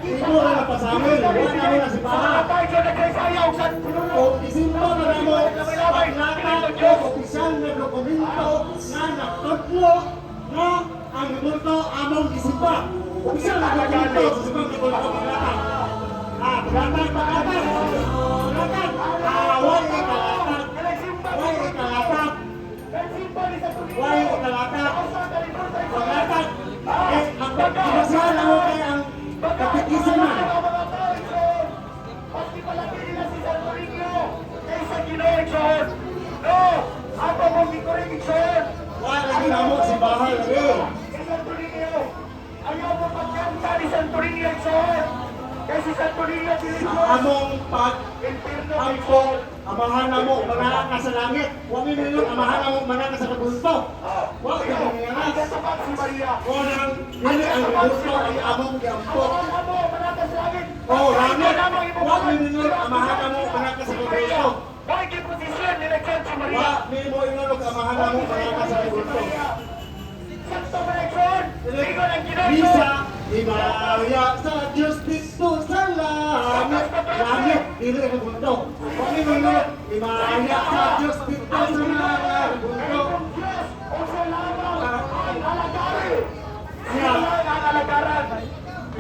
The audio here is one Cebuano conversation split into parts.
Nakita Imo ra napasangil, wala na mo na Sa simbahan. mga tayo nagkaisaya og sa O isimba na namo paglatag og opisyal nga dokumento nga nagtudlo nga ang rebulto among isimba. Opisyal nga dokumento sa Simbang Katoliko, paglatag. Ah, paglatag, paglatag. Paglatag. Ah, way ikalatag. Way ikalatag. Way ikalatag. Paglatag. Eh, ang pagkakasal mo kay ang katekismo. Maski palaki nila si Santo Niño kaysa Ginoo, igsoon. No! Ako mong gikuring, igsoon. Wala lagi namo simbahan lagi. Kay Santo Niño. Ayaw mo pagkanta ni Santo Niño, igsoon. Kay si Santo Niño dili Sa Diyos. among pag Impierno, ampo, igsoon. Amahan namo manaa ka sa langit. Wa mi mingon Amahan namo manaa ka sa rebulto. Wa mi Ang mingon. katubag si Maria. O nang dili ang rebulto ang among giampo. Amahan namo manaa ka sa langit. O langit. Wa mi mingon Amahan namo manaa ka sa rebulto. Why posisyon ni Nagsan si Maria? Wa mi mo ingon og Amahan namo manaa ka sa rebulto. Santo Maria, Ingon ang Ginoo. Misa, Himaya sa Diyos dito sa langit. Langit, dili ang rebulto. Wa mi mingon Himaya sa Diyos dito sa rebulto. Kung Diyos o sa lamang ang alagari. Siya. Sila ang alagaran.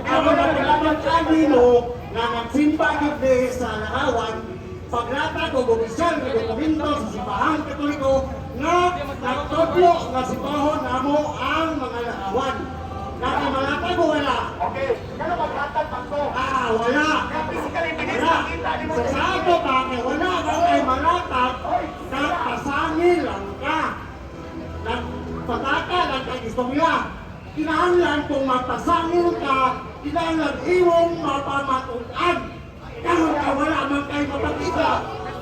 Ako naglaban kanino nga nagsimba gid ni sa Larawan, paglatag og opisyal nga dokumento sa Simbahang Katoliko nga nagtudlo nga simbahon namo ang mga larawan. Nakamalatag o wala? Okay, kano maghatag man ko? Ah, wala. Kaya physical evidence Wala. nakita ni mo. Sa ato pa, kay wala ka kay malatag, nagpasangil lang ka. Nagpataka lang kay istorya. Kinahanglan kung mapasangil ka, kinahanglan imong mapamatunan. Karon ka wala man kay mapakita.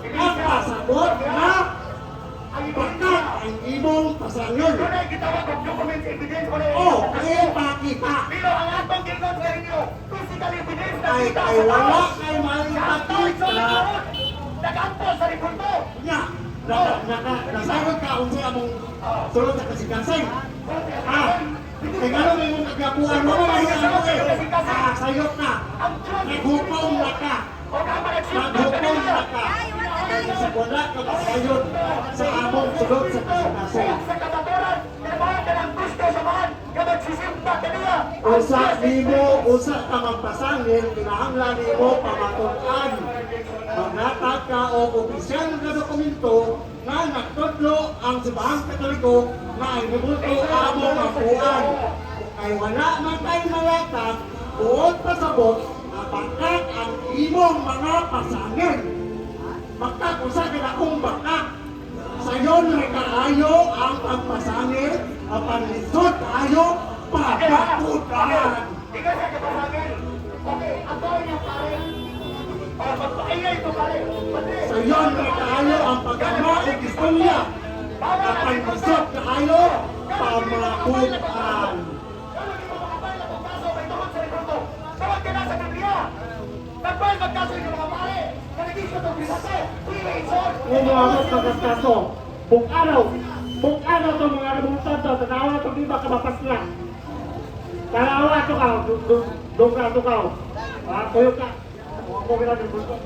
Nagpasabot na bakak ang imong pasangil. Doon ay gitawag og documents evidence o O, ipakita. Pero ang atong gingon sa inyo, physical evidence Ay, nakita kay sa wala tao. kay Sa maipakita. Nagampo sa rebulto. Nya, naka, naka, nasagot ka unsa among sulod sa kasing-kasing. Ah, kay ngano may mong kagapuan mo na hiya mo eh. Ah, sayop na. Ang Diyos Naghukom na ka. o ka managsimba Naghukom na ka. Kay sa wala ka masayon sa among sulod sa kasing-kasing. Sa kamaturan, kay mga kanang gusto sa man, nga magsisimba kaniya. Usa nimo, usa ka magpasangil, kinahanglan nimo pamatud-an. Maglatag ka og opisyal nga dokumento nga nagtudlo ang Simbahang Katoliko nga ang rebulto among ampuan. Kay wala man kay malatag, buot pasabot, nga bakak ang imong mga pasangil. Bakak, usa ka akong bakak. Sayon ra kaayo ang pagpasangil, ang panlisod kaayo pabatudan. Ikaw sa kapasangil. Okay, ako yung pare. O, magpaingay ito pare. Pati. Sayon ra kaayo ang pag-ama ug istorya. Ang panlisod kaayo pamatudan. Kano di mo makapile akong kaso may tungod sa rebulto? Tawag ka na sa Biblia. Nagpile magkaso yung mga pare. Kanagis ka itong bisato. Pili, Igsoon. Ngayon mga mas magkaskaso, buk araw itong mga rebultado, tanawa itong di ba kamapasla. Tanawa ito ka, dung ka ito ka. Ah, tuyo ka. Huwag ko ginagawa rebulto.